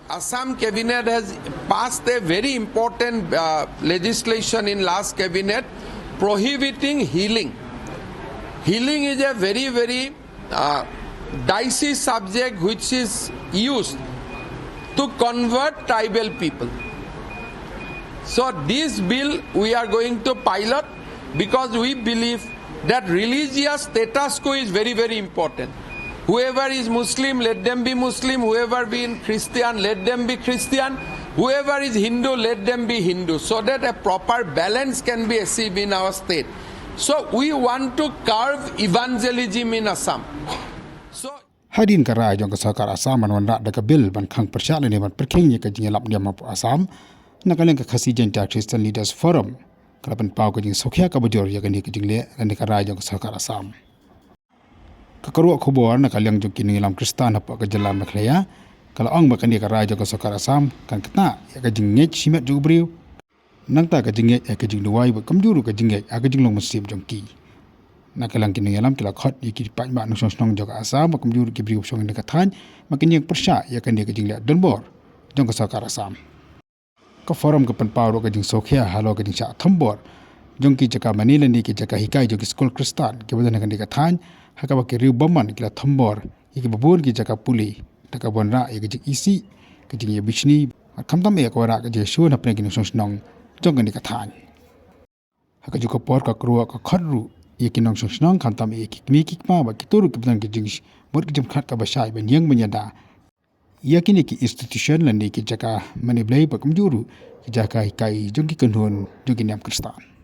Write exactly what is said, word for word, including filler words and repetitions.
Assam cabinet has passed a very important uh, legislation in last cabinet prohibiting healing. Healing is a very, very uh, dicey subject which is used to convert tribal people. So this bill we are going to pilot because we believe that religious status quo is very, very important. Whoever is Muslim, let them be Muslim. Whoever be in Christian, let them be Christian. Whoever is Hindu, let them be Hindu, so that a proper balance can be achieved in our state. So we want to curb evangelism in Assam. So Hadien ka rai jong ka sorkar Assam ban wanrah da ka bill ban khang pyrshah lane ban pyrkhing ïa ka jingïalap niam hapoh Assam, na ka liang ka Khasi Jaintia Christian Leaders Forum ka la pynpaw ka jingsngewkhia kaba jur ïa kane ka jingleh lane ka rai jong ka sorkar Assam. Ka kyrwoh khubor na ka liang jong ki nongïalam Khristan hapoh ka jylla Meghalaya ka la ong ba kane ka rai jong ka sorkar Assam kan ktah ïa ka jingngeit shimet jong u briew, nangta ka jingngeit ha ka jingduwai bad kumjuh ruh ka jingngeit ha ka jinglong mynsiem jong ki. Na ka liang ki nongïalam ki la khot ïa ki paidbah nongshong shnong jong ka Assam bad kumjuh ruh ki briew shong ha kane ka thaiñ ba kin ïeng pyrshah ïa kane ka jingleh donbor jong ka sorkar Assam. Ka forum ka pynpaw ruh ka jingsngewkhia halor ka jingshah thombor jong ki jaka mane lane ki jaka hikai jong ki skul Khristan kiba don ha kane ka thaiñ, ha kaba ki riew bymman ki la thombor ïa kiba bun ki jaka pule da kaba wanrah ïa ka jingisih, ka jingïabishni bad khamtam eh ka wanrah ka jingshun hapdeng ki nongshong shnong jong kane ka thaiñ. Ha kajuh ka por ka kyrwoh ka khot ruh ïa ki nongshong shnong khamtam eh ki kmie ki kpa bad kito ruh kiba don ka jingmut ka jingpyrkhat kaba shai ban ïeng ban ïada ïa kine ki institution lane ki jaka mane Blei bad kumjuh ruh ki jaka hikai jong ki kynhun jong ki niam Khristan.